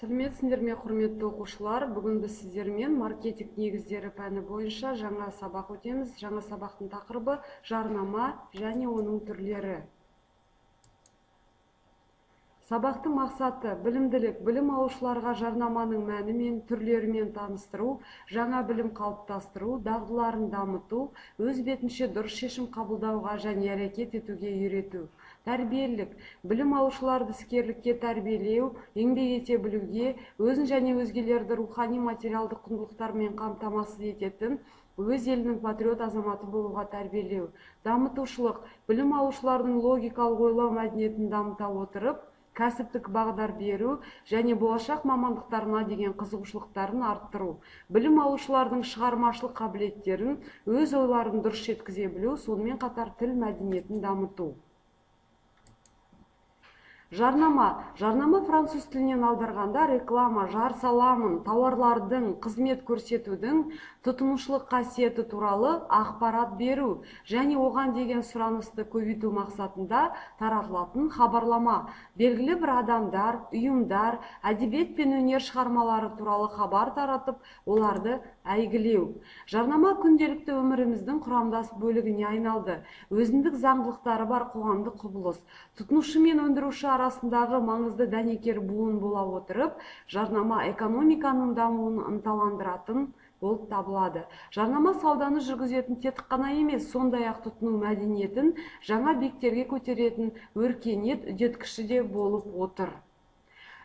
Сәлеметсіңдер ме, құрметті оқушылар! Бүгін біз сіздермен маркетинг негіздері пәні бойынша жаңа сабақ өтеміз. Жаңа сабақтың тақырыбы жарнама және оның түрлері. Сабақтың мақсаты білімділік, білім алушыларға жарнаманың мәні мен түрлерімен таныстыру, жаңа білім қалыптастыру, дағдыларын дамыту, өз бетінше дұрыс шешім қабылдауға және әрекет етуге үйрету. Тәрбиелік, білім алушыларды іскерлікке тәрбиелеу, еңбек ете білуге, өзін және өзгелерді рухани материалдық құндылықтармен қамтамасыз ететін, өз елінің патриот азаматы болуға тәрбиелеу. Дамытушылық, білім алушылардың логикалық ойлау мәдениетін дамыта отырып, кәсіптік бағдар беру және болашақ мамандықтарына деген қызығушылықтарын арттыру, білім алушылардың шығармашылық қабілеттерін, өз ойларын дұрыс жеткізе білу, сонымен қатар тіл мәдениетін дамыту. Жарнама. Жарнама француз тілінен аударғанда реклама, жар саламын, тауарлардың, қызмет көрсетудің тұтынушылық қасиеті туралы ақпарат беру және оған деген сұранысты көбейту мақсатында таратылатын хабарлама. Белгілі бір адамдар, ұйымдар, әдебиет пен өнер шығармалары туралы хабар таратып, оларды әйгілеу. Жарнама күнделікті өміріміздің құрамдас бөлігіне айналды. Өзіндік заңдылықтары бар қоғамдық құбылыс. Тұтынушы мен өндіруші арасындағы маңызды дәнекер буын бола отырып, жарнама экономиканың дамуын ынталандыратын болып табылады. Жарнама сауданы жүргізетін тетік қана емес, сондай-ақ тұтыну мәдениетін жаңа биіктерге көтеретін өркениет үдеткіші де болып отыр.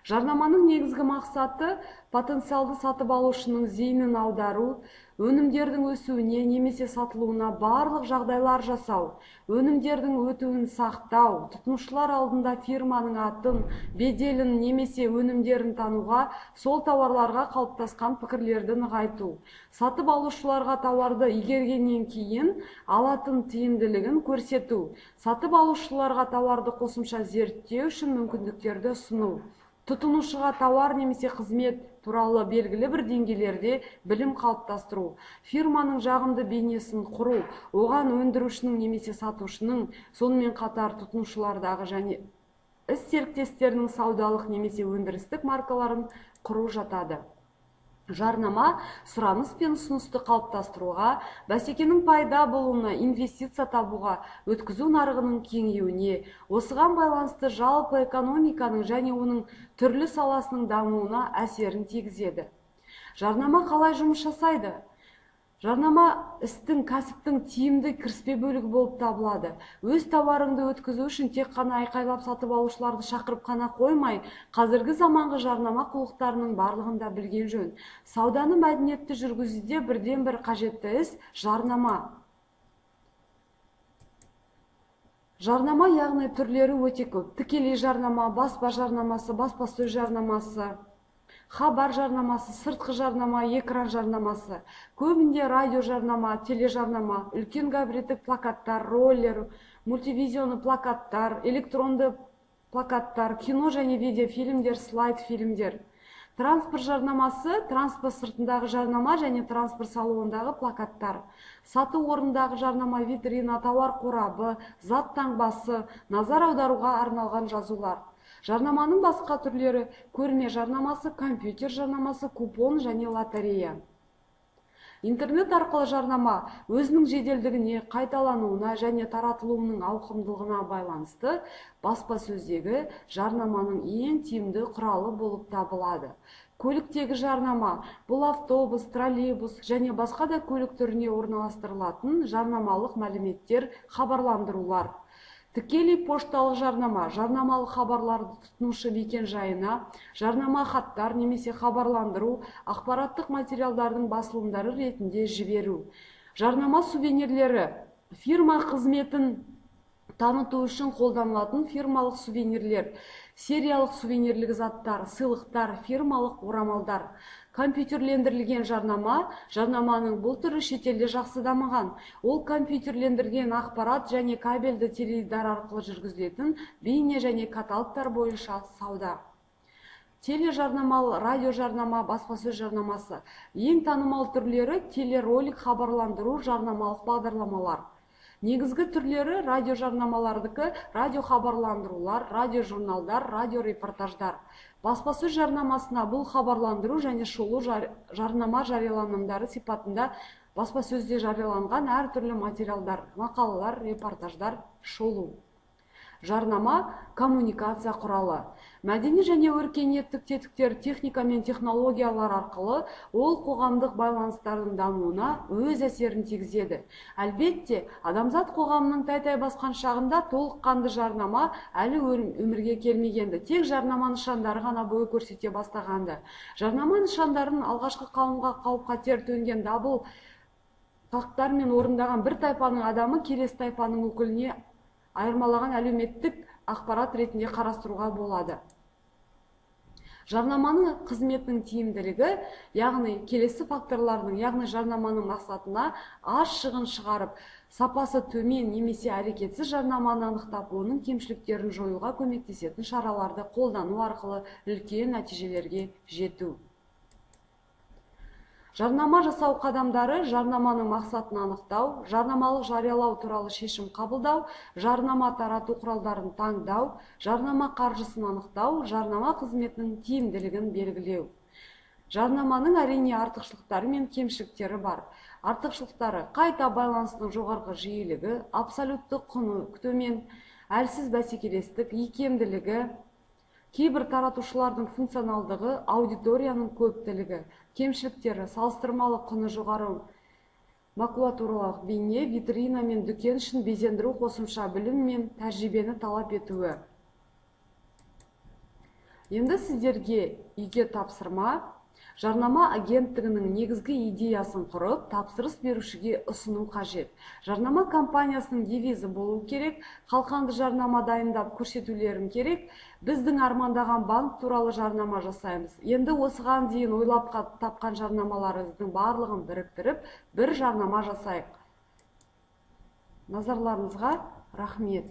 Жарнаманың негізгі мақсаты потенциалды сатып алушының зейінін аудару, өнімдердің өсуіне немесе сатылуына барлық жағдайлар жасау, өнімдердің өтуін сақтау, тұтынушылар алдында фирманың атын, беделін немесе өнімдерін тануға, сол тауарларға қалыптасқан пікірлерді нығайту, сатып алушыларға тауарды игергеннен кейін алатын тиімділігін көрсету, сатып алушыларға тауарды қосымша зерттеу үшін мүмкіндіктерді ұсыну, тұтынушыға тауар немесе қызмет туралы белгілі бір деңгейлерде білім қалыптастыру, фирманың жағымды бейнесін құру, оған өндірушінің немесе сатушының, сонымен қатар тұтынушылардағы және іс серіктестерінің саудалық немесе өндірістік маркаларын құру жатады. Жарнама сұраныс пен ұсынысты қалыптастыруға, бәсекенің пайда болуына, инвестиция табуға, өткізу нарығының кеңеюіне, осыған байланысты жалпы экономиканың және оның түрлі саласының дамуына әсерін тигізеді. Жарнама қалай жұмыс жасайды? Жарнама істің, кәсіптің тиімді кіріспе бөлігі болып табылады. Өз тауарыңды өткізу үшін тек қана айқайлап сатып алушыларды шақырып қана қоймай, қазіргі заманғы жарнама қулықтарының барлығын да білген жөн. Сауданы мәдениетті жүргізуде бірден-бір қажетті іс жарнама. Жарнама, яғни түрлері өте көп. Тікелей жарнама, баспа жарнамасы, баспасөз жарнамасы, хабар жарнамасы, сыртқы жарнама, экран жарнамасы, көбінде радио жарнама, тележарнама, үлкен габариттік плакаттар, роллер, мультивизионды плакаттар, электронды плакаттар, кино және видеофильмдер, слайд фильмдер. Транспорт жарнамасы, транспорт сыртындағы жарнама және транспорт салонындағы плакаттар. Сату орнындағы жарнама, витрина, тауар қорабы, зат таңбасы, назар аударуға арналған жазулар. Жарнаманың басқа түрлері көрме жарнамасы, компьютер жарнамасы, купон және лотерея. Интернет арқылы жарнама өзінің жеделдігіне, қайталануына және таратылуының ауқымдылығына байланысты баспасөздегі жарнаманың ең тиімді құралы болып табылады. Көліктегі жарнама бұл автобус, троллейбус және басқа да көлік түріне орналастырылатын жарнамалық мәліметтер, хабарландырулар. Тікелей пошталық жарнама, жарнамалық хабарларды тұтынушы мекен жайына, жарнама хаттар немесе хабарландыру, ақпараттық материалдардың басылымдары ретінде жіберу. Жарнама сувенирлері, фирма қызметін таныту үшін қолданылатын фирмалық сувенирлер, сериялық сувенирлік заттар, сыйлықтар, фирмалық орамалдар. Компьютерлендірілген жарнама, жарнаманың бұл түрі шетелде жақсы дамыған. Ол компьютерлендірілген ақпарат және кабельді теледидар арқылы жүргізілетін бейне және каталогтар бойынша сауда. Тележарнама, радиожарнама, баспасөз жарнамасы. Ең танымал түрлері телеролик, хабарландыру, жарнамалық бағдарламалар. Негізгі түрлері радиожарнамалардікі радиохабарландырулар, радиожурналдар, радиорепортаждар. Баспасөз жарнамасына бұл хабарландыру және шолу жарнама жарияланымдары сипатында баспасөзде жарияланған әртүрлі материалдар, мақалалар, репортаждар, шолу. Жарнама коммуникация құралы. Мәдени және өркениеттік тетіктер, техника мен технологиялар арқылы ол қоғамдық байланыстардың дамуына өз әсерін тигізеді. Әлбетте, адамзат қоғамының тәй-тәй басқан шағында толыққанды жарнама әлі өмірге келмегенді, тек жарнама нышандары ғана бой көрсете бастағанды. Жарнама нышандарын алғашқы қауымға қауіп-қатер төнген дабыл қақтармен орындаған бір тайпаның адамы келесі тайпаның өкіліне айырмалаған әлеуметтік ақпарат ретінде қарастыруға болады. Жарнаманың қызметінің тиімділігі, яғни келесі факторлардың, яғни жарнаманың мақсатына аз шығын шығарып, сапасы төмен немесе әрекетсіз жарнаманы анықтап, оның кемшіліктерін жоюға көмектесетін шараларды қолдану арқылы үлкен нәтижелерге жету. Жарнама жасау қадамдары: жарнаманың мақсатын анықтау, жарнамалық жариялау туралы шешім қабылдау, жарнама тарату құралдарын таңдау, жарнама қаржысын анықтау, жарнама қызметінің тиімділігін белгілеу. Жарнаманың әрине артықшылықтары мен кемшіліктері бар. Артықшылықтары: қайта байланысының жоғарғы жиілігі, абсолютті құны төмен, әлсіз бәсекелестік, икемділігі, кейбір таратушылардың функционалдығы, аудиторияның көптілігі. Кемшіліктері: салыстырмалы құны жоғары, макулатуралық бейне, витрина мен дүкен үшін безендіру қосымша білім мен тәжірибені талап етуі. Енді сіздерге үйге тапсырма: жарнама агенттігінің негізгі идеясын құрып, тапсырыс берушіге ұсыну қажет. Жарнама компаниясының девизі болу керек, қалқанды жарнама дайындап көрсетулерің керек. Біздің армандаған банк туралы жарнама жасаймыз. Енді осыған дейін ойлап тапқан жарнамаларыңыздың барлығын біріктіріп, бір жарнама жасайық. Назарларыңызға рахмет.